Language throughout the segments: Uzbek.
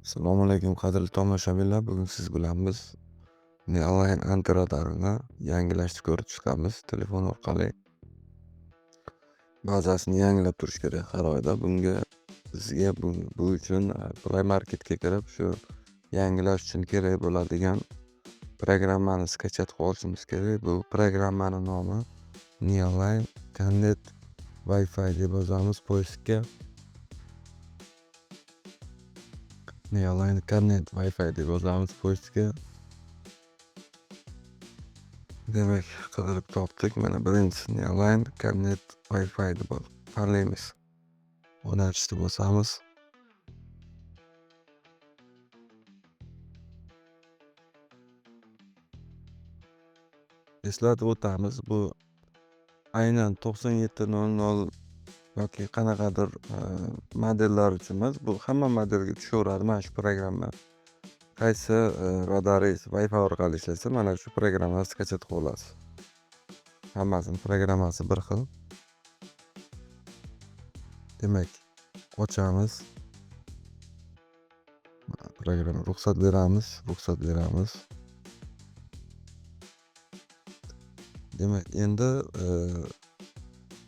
Assalomu alaykum, qadrli tomoshabinlar. Bugun siz bilan biz Neoline antiradarini yangilashni ko'rib chiqamiz telefon orqali. Bazasini yangilab turish kerak har oyda. Bunga bizga bu uchun Play Marketga kirib, shu yangilash uchun kerak bo'ladigan programmani скачать qilib olishimiz kerak. Bu programmani nomi Neoline Connect Wi-Fi deb yozamiz поиск ga. Neoline Connect Wi-Fi deb yozamiz поиск ga. Demak, qidirib topdik. Mana birinchisi Neoline Connect Wi-Fi deb tanlaymiz. O'rnatishni bosamiz. Eslatib o'tamiz, bu aynan 9700 yoki qanaqadir modellar uchun emas, bu hamma modelga tushaveradi mana shu programma. Qaysi radaringiz Wi-Fi orqali ishlasa, mana shu programmani скачать qilib olasiz. Hammasini programmasi bir xil. Demak, ochamiz. Programma ruxsat beramiz, ruxsat beramiz. Demak, endi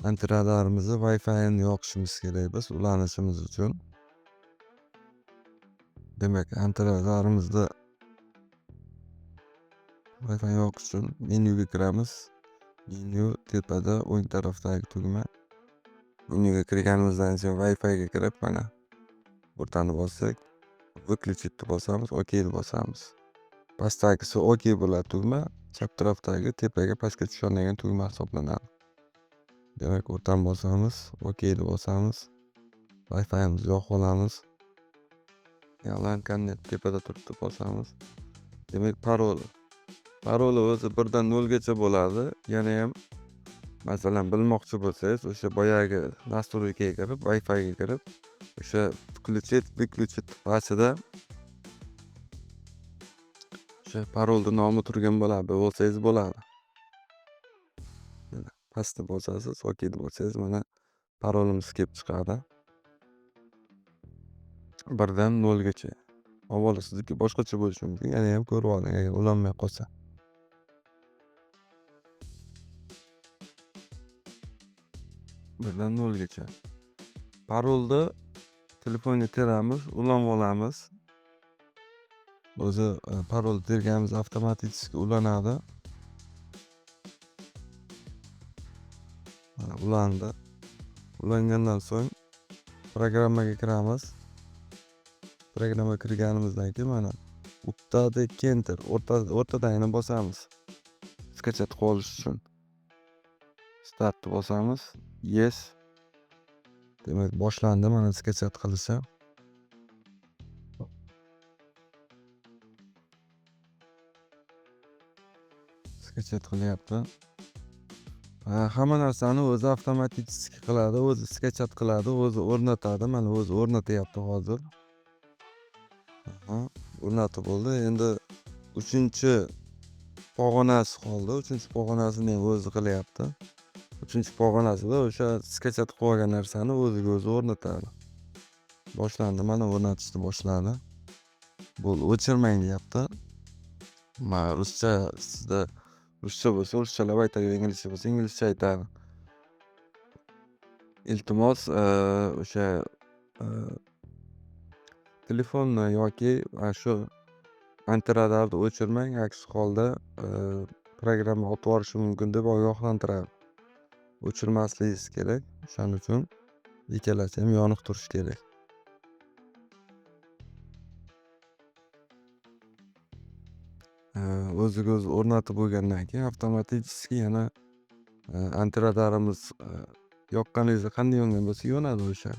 antiradarimizni Wi-Fi'ni yoqishimiz kerak biz ulanishimiz uchun. Demak, antiradarimizda Wi-Fi yoqish uchun menyuga kiramiz. Menyu tepada o'ng tarafdagi tugma. Menyuga kirganimizdan so'ng Wi-Fi'ga kirib, mana o'rtani bossak, выключить bosamiz, OK deb bosamiz. Pastdagisi OK bo'ladi tugma, chap tarafdagi tepaga pastga tushadigan tugma hisoblanadi. Demak, o'rtani bosamiz, OK deb bosamiz. Wi-Fi'mizni yoqib olamiz. Neoline Connect tepada turibdi, bosamiz. Demak, paroli. Paroli o'zi 1 dan 0 gacha bo'ladi. Yanayam masalan bilmoqchi bo'lsangiz, o'sha boyagi настройка ga kirib, Wi-Fi'ga kirib, o'sha включить, выключить tugmasida o'sha parolni nomi turgan bo'ladi, bilsangiz bo'ladi. Mana pastni bosasiz, OK deb bossangiz, mana parolimiz kelib chiqadi. 1 dan 0 gacha. Avvalo sizniki boshqacha bo'lishi mumkin, yanayam ko'rib oling agar ulanmay qolsa. Birdan 0 gacha. Parolni telefonga teramiz, ulanib olamiz. O'zi parol terganimiz avtomatik ulanadi. Mana ulandi. Ulangandan so'ng programmaga kiramiz. Programmaga kirganimizdan keyin mana Update Center o'rtadagini bosamiz. Скачать qilib olish uchun. Startni bosamiz. Yes. Demak, boshlandi mana скачать qilishi. Скачать qilyapti. Hamma narsani o'zi avtomatik qiladi, o'zi скачать qiladi, o'zi o'rnatadi. Mana o'zi o'rnatyapti hozir. O'rnatib bo'ldi. Endi 3-pog'onasi qoldi. 3-pog'onasini ham o'zi qilyapti. 3-pog'onasida o'sha скачать qilib olgan narsani o'ziga o'zi o'rnatadi. Boshlandi, mana o'rnatishni boshladi. Bo'ldi, o'chirmang deyapti. Ma ruscha, sizda ruscha bo'lsa ruschalab aytadi, inglizcha bo'lsa inglizcha aytadi. Iltimos, o'sha telefonni yoki shu antiradarni o'chirmang, aks holda programma otib yuborishi mumkin deb ogohlantiradi. O'chirmasligingiz kerak. O'shaning uchun ikkalasi ham yoniq turishi kerak. O'ziga o'zi o'rnatib bo'lgandan keyin avtomatik yana antiradarimiz yoqqaningizda qanday yongan bo'lsa yonadi o'sha.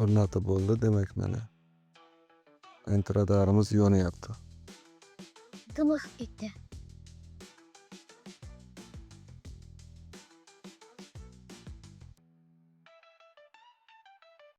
O'rnatib bo'ldi, demak mana antiradarimiz yonyapti. Dimiq etdi.